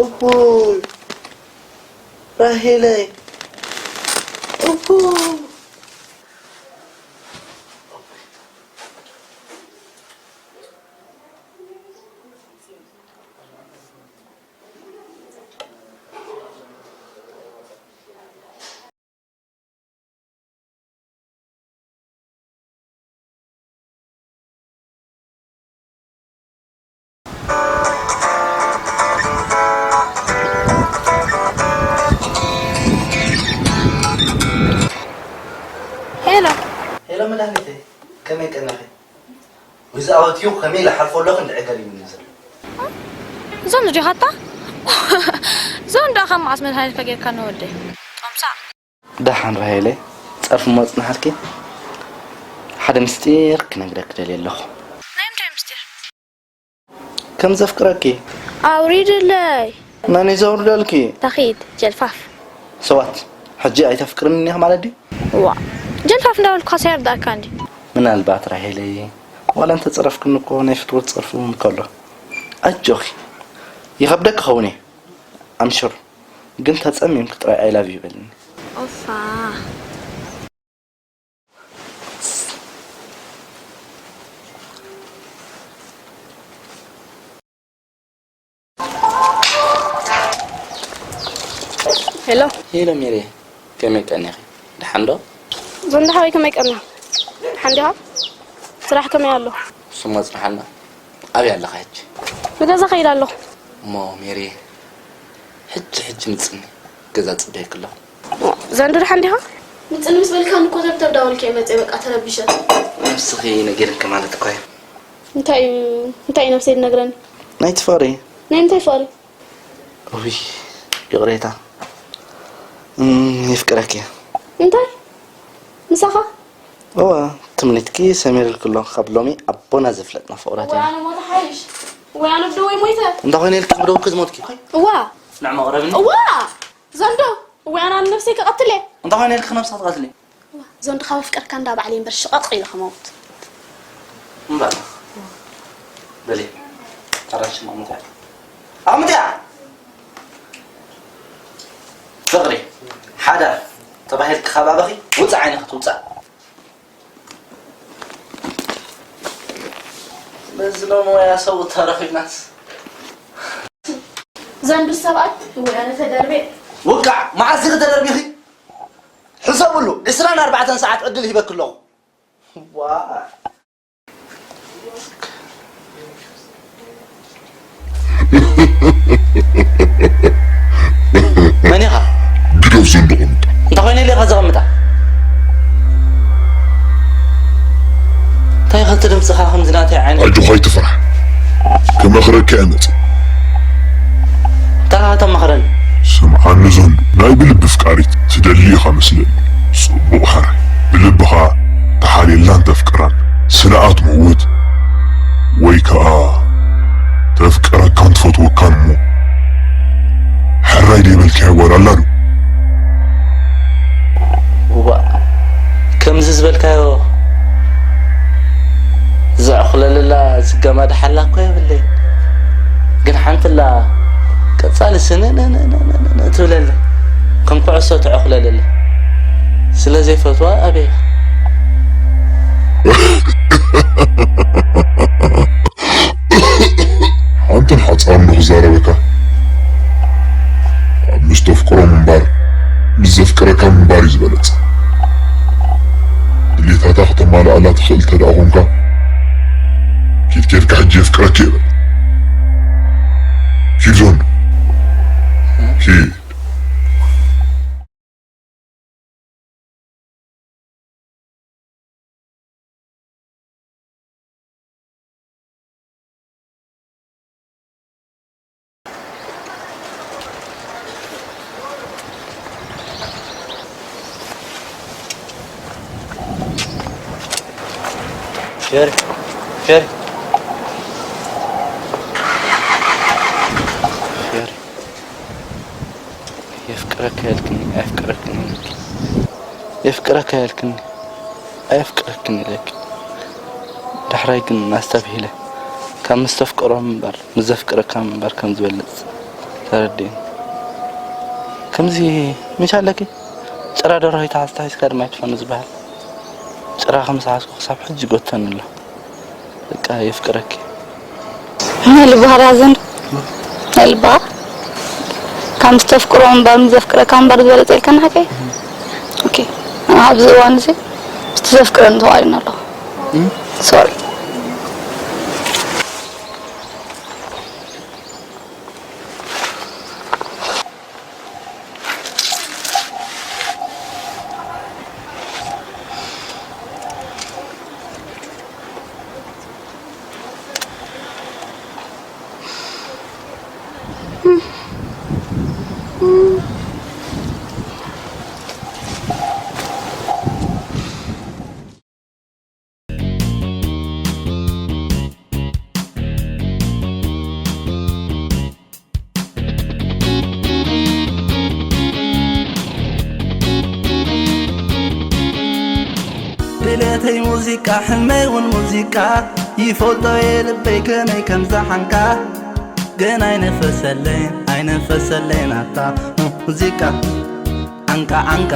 እቡይ ራሄለይ፣ እቡይ። ሄሎ። ሄሎ መድሃኒተይ፣ ከመይ ቀኒኺ? ብዛዕባ ቲዩ ከመይ ኢለ ሓልፎ ኣለኹ እንድዒ ገሪሙኒ ዘሎ። እዞም ልጆኻታ? እዞም ደኣ ካብ መዓስ መድሃኒትካ ጌርካ ንወደይ? ጦምሳ። ደሓን ራሄለይ፣ ጸርፊ እሞ ጽንሓልኪ። ሓደ ምስጢር ክነግረኪ ደልየ ኣለኹ። ናይ ምንታይ ምስጢር? ከም ዘፍቅረኪ። ኣውሪድለይ። መን እዩ ዘውርደልኪ? ተኺድ፣ ጀልፋፍ። ሰዋት፣ ሕጂ ኣይተፍቅርኒ ኢኻ ማለት ድዩ? ዋ፣ ጀልፋፍ እንዳበልኩኻ ሰይርዳእካ እንዲ። ምናልባት ራሄለይ፣ ዋላ እንተጸረፍክኒ እኮ ናይ ፍትወት ጸርፊ እውን ከሎ። ኣጆኺ፣ ይኸብደኪ ኸውን እዩ። ኣምሹር፣ ግን ተጸሚምኪ ጥራይ I love you በልኒ። ኦፋ። ሄሎ። ሄሎ ሜሪ፣ ከመይ ቀኒኺ? ደሓን ዶ? ዞንዳ ሓወይ ከመይ ቀና? ደሓን ዲኻ? ስራሕ ከመይ ኣሎ? ስሞ ጽንሓልና። ኣበይ ኣለኻ ሕጂ? ንገዛ ከይድ ኣለኹ። እሞ ሜሪ፣ ሕጂ ሕጂ ምጽኒ፣ ገዛ ጽበየኪ ኣለኹ። ዘንዱ ደሓን ዲኻ? ምጽኒ ምስ በልካኒ እኮ ተብተብ ዳበልኩ እየ መጽየ፣ በቃ ተረቢሸ። ነብስኺ ነጊርኪ ማለት እኮ እዩ። እንታይ እዩ፣ እንታይ እዩ ነብሰይ ዝነግረኒ? ናይ ትፍቕሪ። ናይ ምንታይ ፍቕሪ? ውይ፣ ይቕሬታ። እም፣ የፍቅረኪ እየ። እንታይ? ምሳኻ? እወ፣ ትምኒትኪ ሰሚርልኪ ኣሎ። ካብ ሎሚ ኣቦና ዘፍለጥና ፍቕራት ኢና። ወይ ኣነ ሞተ ሓይሽ። ወይ ኣነ ብደወይ ሞይተ። እንዳ ኾይነ ኢልኪ ብደውኪ ዝሞትኪ። እዋ። ንዕማ ቅረብኒ። እዋ! ዘንዶ፣ ወይ ኣነ ንነብሰይ ክቐትል እየ። እንዳ ኾይነ ኢልኪ ነብስኺ ትቐትሊ። እዋ፣ ዘንዶ ካብ ኣፍቀርካ እንዳ ባዕለይ እምበር ሽቐቕ ኢለ ክመውት። እምበር። በሊ። ኣራንሺ ማሙት እያ። ኣሙት እያ። ፍቕሪ፣ ሓዳር ተባሂልኪ ካብ ኣባኺ ውፃእ ዓይንኺ ትውፃእ። በዚ ሎሚ ወያ ሰብኡት ተረኺብናስ። ዘንዱ ሰብኣይ ወይ ኣነ ተደርቤ። ውቃዕ፣ መዓስ ኢኺ ተደርቢኺ? ሕሰብሉ፣ ዕስራን ኣርባዕተን ሰዓት ዕድል ሂበኪ ኣለኹ። ዋ። መን ኢኻ? ግደፍ ዘንዶ ቅምጣ። እንታይ ኮይነ ኢለ ኢኻ ዘቐምጣ? እንታይ ኢኻ እቲ ድምፅኻ ከምዚ ናተይ ዓይነት? ኣጆኻ ኣይትፍራሕ። ክመኽረካ እየ መፂእ። እንታይ ኢኻ ተማኽረኒ? ስምዓኒ ዘንዶ፣ ናይ ብልቢ ፍቃሪት ትደሊ ኢኻ መስለኒ። ጽቡቕ ሕራይ። ብልብኻ ተሓልየላን ተፍቅራን ስለ ኣትመውት ወይ ከኣ ተፍቅረካን ትፈትወካን እሞ ሕራይ ደይበልካያ ጓል ኣላ ዶ? እዋእ፣ ከምዚ ዝበልካዮ ዘዕኹለልላ ዝገማድ ሓላ እኮ የብለይን። ግን ሓንቲ ኣላ ቀጻሊ ስንንንንንን ትብለለይ። ከም ኩዕሶ ተዕኹለልለይ። ስለ ዘይፈትዋ ኣበይ። ሓንትን ሓጻር እንዶ ክዛረበካ። ኣብ ምስ ተፍቅሮ ምንባር፣ ምስ ዘፍቅረካ ምንባር እዩ ዝበለጸ። ድሌታታ ክተማልኣላ ትኽእል እንተ ደኣ ኾንካ፣ ኪድ ኬድካ ሕጂ የፍቅረኪ እየ በል። ኪድ ዞንዶ። ኪድ። ሸሪ፣ ሸሪ፣ ሸሪ፣ የፍቅረካ ያልክኒ ኣየፍቅረክን ኢለኪ፣ የፍቅረካ ያልክኒ ኣየፍቅረክን ኢለኪ። ዳሕራይ ግን ኣስተብሂለ፣ ካብ ምስ ተፍቅሮም እምበር ምስ ዘፍቅረካ እምበር ከም ዝበልጽ ተረዲእኒ። ከምዚ ምሽ ኣለኪ ጭራ ደርሆ ይተሓዝካ ሒዝካ ድማ ኣይትፈኑ ዝበሃል ጭራ ከም ዝሓዝኩ ክሳብ ሕጂ ይጎተኒ ኣሎ። በቃ የፍቅረኪ። ናይ ልብኻ ዳዘን ናይ ልብኻ ካብ ምስ ተፍቅሮ እምበር ምስ ዘፍቅረካ እምበር ዝበለጸ ኢልካ ንሓቀይ። ኦኬ፣ ኣብዚ እዋን እዚ ምስቲ ዘፍቅረኒ ተዋሪና ኣለኹ። ሶሪ። ድሌተይ ሙዚቃ ሕልመይ እውን ሙዚቃ ይፈልጦ እየ ልበይ ከመይ ከም ዝሓንቃ ግን ኣይነፈሰለይን ኣይነፈሰለይን ኣታ ሙዚቃ ዓንቃ ዓንቃ